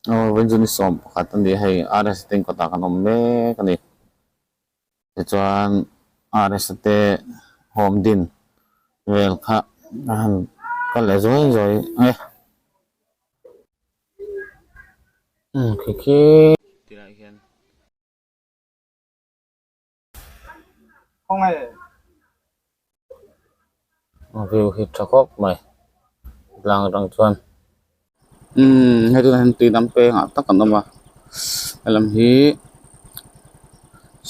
Aw vawiin chu ni 11 a ni a hei RS te kawtah kan awm mek a ni tichuan RS te home din vel kha a han kal leh zuai zuai ang e. Umm khi khi tilai hian. A view hi tha khawp mai tlang atang chuan umm hei tunah hian tui dam pengah tak an awm a helam hi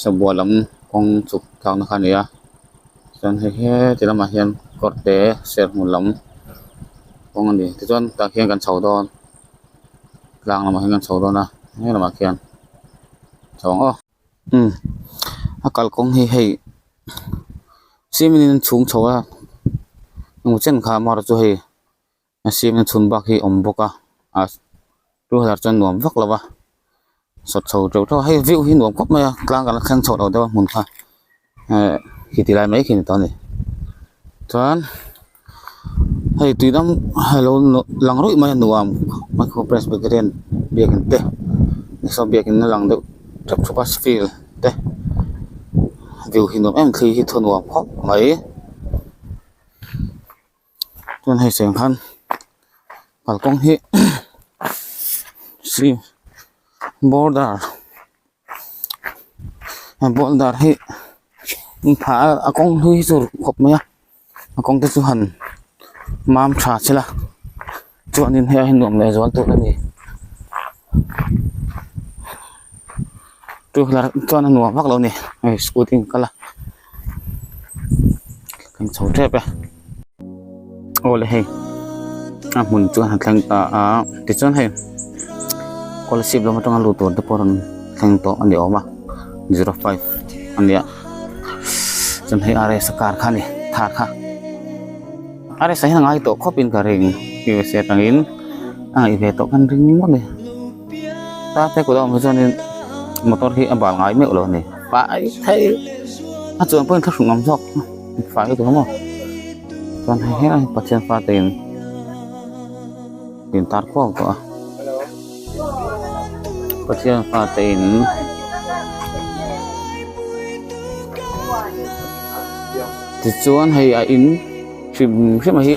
sabual lam kawng chhuk thlakna kha a ni a chuan hei heti lamah hian kawr te serhmun lam kawng a ni tichuan tah khian kan chho dawn tlang lamah hian kan chho dawn a helamah khian chho ang aw. Umm a kalkawng hi hei cement in an chhung chho a engemaw chen kha mar chu hei a cement chhun bak hi a awm bawk a ah two wheeler chuan nuam vak lo va sawt chho teuh teuh a hei view hi nuam khawp mai a tlang kan la thleng chho lo deuh a hmun kha eh khi ti lai mai khi a ni tawh a ni chuan hei tui dang alo lang ruih mai a nuam micro presbyterian biakin te saw biakin a lang deuh tap thup a steel te view hi nuam em thli hi thaw nuam khawp mai chuan hei seng khan kalkawng hi border. Boulder hi phah a a kawng hlui hi chu ruk khawp mai a a kawng te chu han mam tha sela chuanin hei hi nuam leh zual tur a ni two wheeler chuan a nuam vak lo a ni hei scooty an kal a kan chho tep e aw le hei a hmun chu a thleng ta a tichuan hei scholarship lam atanga lut tur te pawh rawn thleng tawh a ni awm a 05 a nia chuan hei RS a car kha a ni thar kha RS ah hian a ngai tawh khawp in ka ring USA atangin a ngaih ve tawh khan ring ngawt a ni ta te kut a awm hi chuanin motor hi a bal ngai meuh lo a ni fai thei a chuan pawhin thlahrung awm zawk fai lutuk a maw chuan hei helai hi Pathian fate in in tar kuau tawh a Pathian fate in tichuan hei a in hrim hrim a hi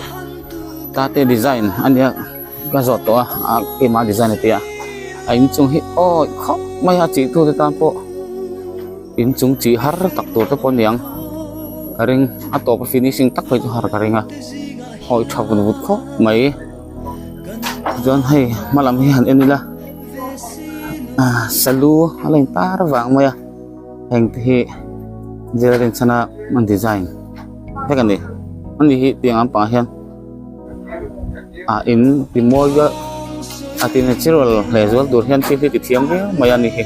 tate design a nia ka zawt tawh a a keimah design a tia a inchung hi awi khawp mai a chih tute tan pawh inchung chih har tak tur te pawh a niang ka ring a tawp a finishing tak phei chu har ka ring a awi tha vut vut khawp mai chuan hei hma lam hi han en ila ah salu a lo in tar vang mai a heng te hi zira rin chhana an design vek a ni ani hi tiang lampangah hian. ah in ti mawi a a ti natural hle zual tur hian thil hi ti thiam viau mai a ni hi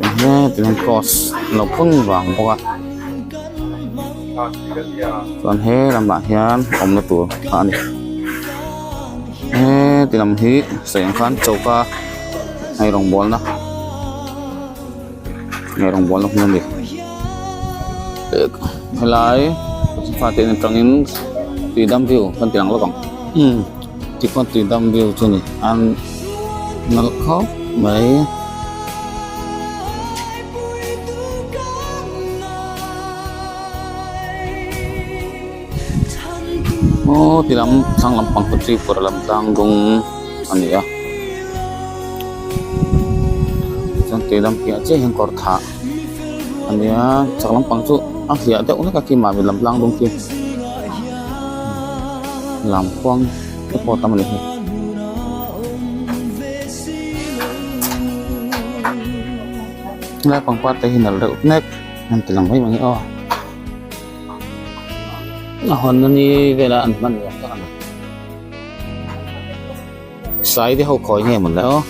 enge tihian cross a lo phun vang bawk a chuan he lamah hian awmna tur a ni heti lam hi sawi ang khan choka hei rawngbawlna. Rawngbawl na hmun a ni helai fate in atangin tuidam view kan ti lang lawk ang umm tikhawn tuidam view chu a ni an nalh khawp mai. Aw ti lam thlang lampang chu Tripura lam tlang dung a ni a chuan tui lam piah chiah hian kawr thah a ni a chak lampang chu a hliah deuh hlek a khi mahni lam tlang dung khi lam khuang te pawh a tam a ni hei. Helai pangpar te hi nalh reuh nek an ti lang mai mai aw. A hawnna ni vela an hman nuam tak a ni sai te ho khawi nge mawn le aw.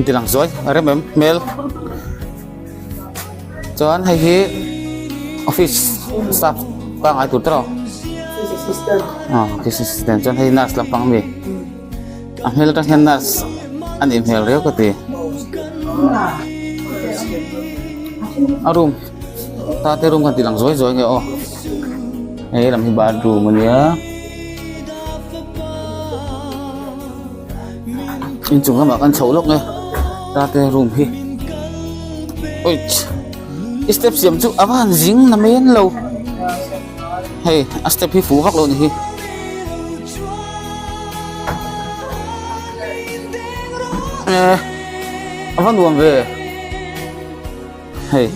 Ti lang zuai a rem em hmel chuan hei hi office staff pangngai tur tawh ah office assistant chuan hei nurse lampang ami a hmel atang hian nurse a nih hmel riau ka ti. A room tate room khan ti lang zuai zuai nge aw hei lam hi bathroom ania inchung lamah kan chho lawk nge tate room hi awih i step siam chu a va han zing na men lo hei a step hi fuh vak lo a ni hi. Eh, a va nuam ve hei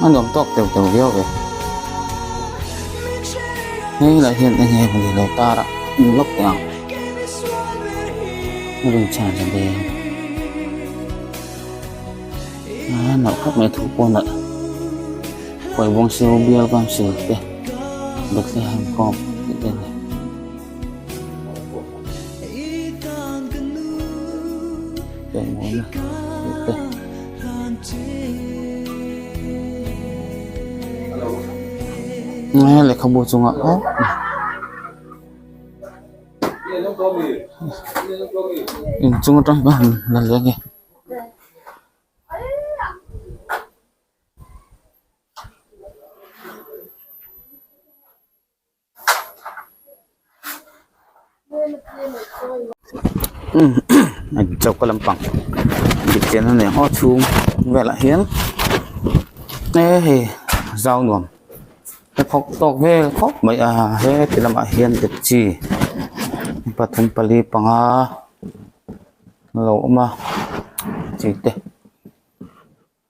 a nuam tawk teuh teuh viau ve hei lah hian eng nge mawni lo tar a ni lawk teh ang a rawn chhan ta ve a nalh khawp mai thu pawh nalh. Kawibuang siu bial council te Bethlehem Corp tih te a ni. Pawimawhna tih te. Lehkhabu chungah aw inchung atang hian la leng e. Choka lampang bihchian a nei ang aw chhung velah hian e hei zau nuam a thawk tawk vel khawp mai a heti lamah hian dekchi pathum pali panga a lo awm a chi te.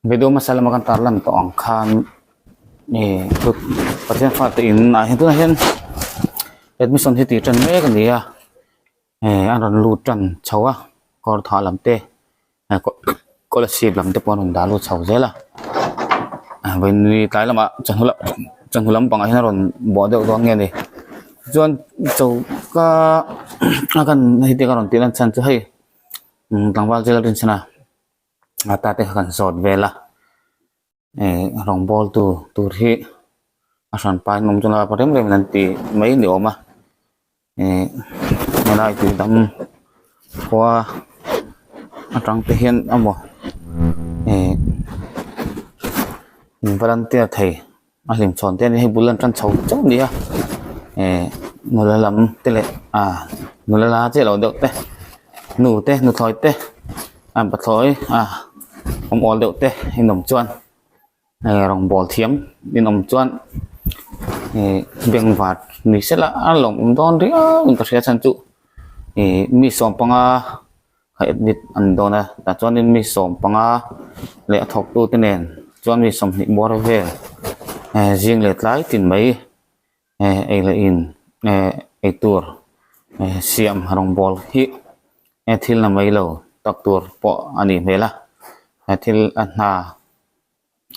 Video hmasa lama kan tar lan tawh ang khan ih Pathian fate in ah hian tunah hian admission hi tih tan mek a ni a eh an rawn lut tan chho a kawr thah lam te scholarship lam te pawh an rawn dah lut chho zel a vawiin tlai lamah chawhnu lam chawhnu lampangah hian a rawn bawh deuh dawn nge ni chuan choka a kan hei te ka rawn tih lan chhan chu hei tlangval chu lalrinchhana. A tate kha kan zawt vel a eh rawngbawl tu tur hi a hran pa in awm chuan a rem rem in an ti mai ni awm a eh helai tui dang khua atang te hian emaw eh in volunteer thei a hlim chhawn te a ni hei bul an tan chho chauh a ni a eh nula lam te leh ah nula la chiah lo deuh te nu te nuthlawi te a pathlawi ah awm awl deuh te in awm chuan eh rawngbawl thiam in awm chuan eh bengvar ni sela a lawmawm dawn riau in ka hria chhan chu ih mi sawmpanga. a admit an dawn a tah chuanin mi sawmpanga leh a thawktu te nen chuan mi 20 bawr vel eh zing leh tlai tin mai eh ei leh in eh eitur eh siam rawngbawl hi eh thil na mai lo tak tur pawh a nih hmel a he thil a hna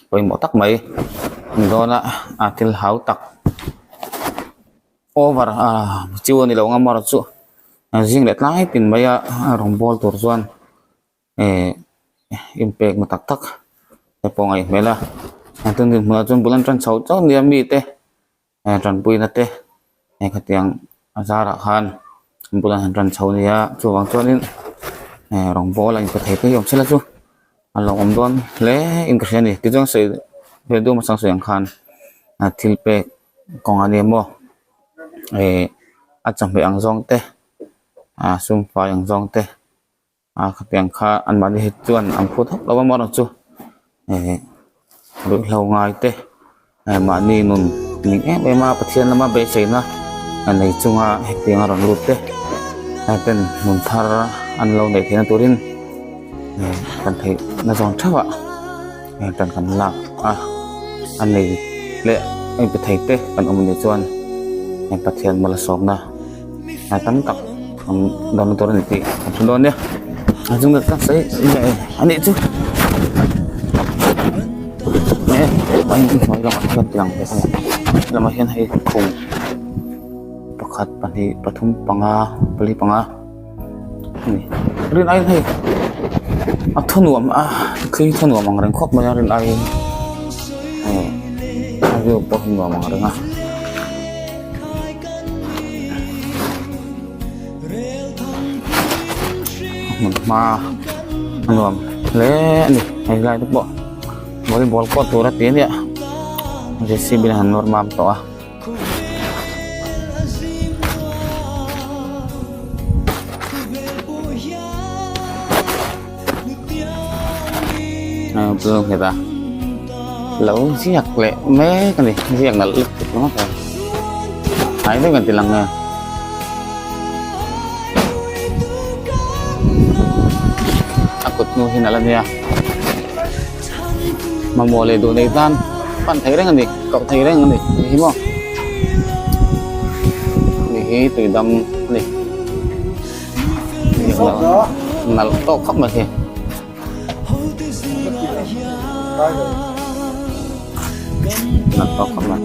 pawimawh tak mai ni dawn a a thil hau tak over ah chiu a ni lo ang amaherawhchu zing leh tlai tin mai a rawngbawl tur chuan eh inpek na tak tak te pawh a ngaih hmel a tun dinhmunah chuan bul an tan chho chauh nia mite eh tanpuina te eh khatiang a zarah khan bul an han tan chho nia chuvang chuanin eh rawngbawl a inpe thei te hi awm sela chu a lo awm dawn hle in ka hria a ni tichuan sawi ve duh hmasa sawi ang khan a thil pek kawng a nia maw eh a chawhmeh ang zawng te ah sum fai ang zawng te. A khatiang kha anmahni hi chuan an phut hauh lo a amaherawhchu eh ruihhlo ngai te eh mahni nun ning em em a Pathian lama beiseina a nei chunga hetiang a rawn lut te ten nun thar an lo neih theihna turin eh kan theih na zawn theuh ah eh tan kan lak a a nei leh a inpe thei te kan awm anih chuan Pathian malsawmna. a tam tak an dawng tur a ni tih kan hre dawn nia a chung tak sawi a nih chu eh a inhnuai lamah hian tiang te lamah hian hei khum pakhat pahnih pathum panga pali panga a ni rin aiin hei a thaw nuam a thli thaw nuam ang reng khawp mai a rin aiin eh a view pawh hi nuam ang reng a. Hmun hma a nuam hle a ni hei lai te pawh volleyball court tur a ti ania J C B in a han nawr mam tawh a. Nghet a lo ziak leh mek a ni ziak nalh lutuk ringawt a hnai deuh kan ti lang nge a kut hnu hi nalh a nia mamawh leh duh nei tan pan thei reng a ni koh thei reng a ni tih hi maw ni hi tuidam a ni. Nalh tawk khawp mai hi. Nalh tawk khawp mai.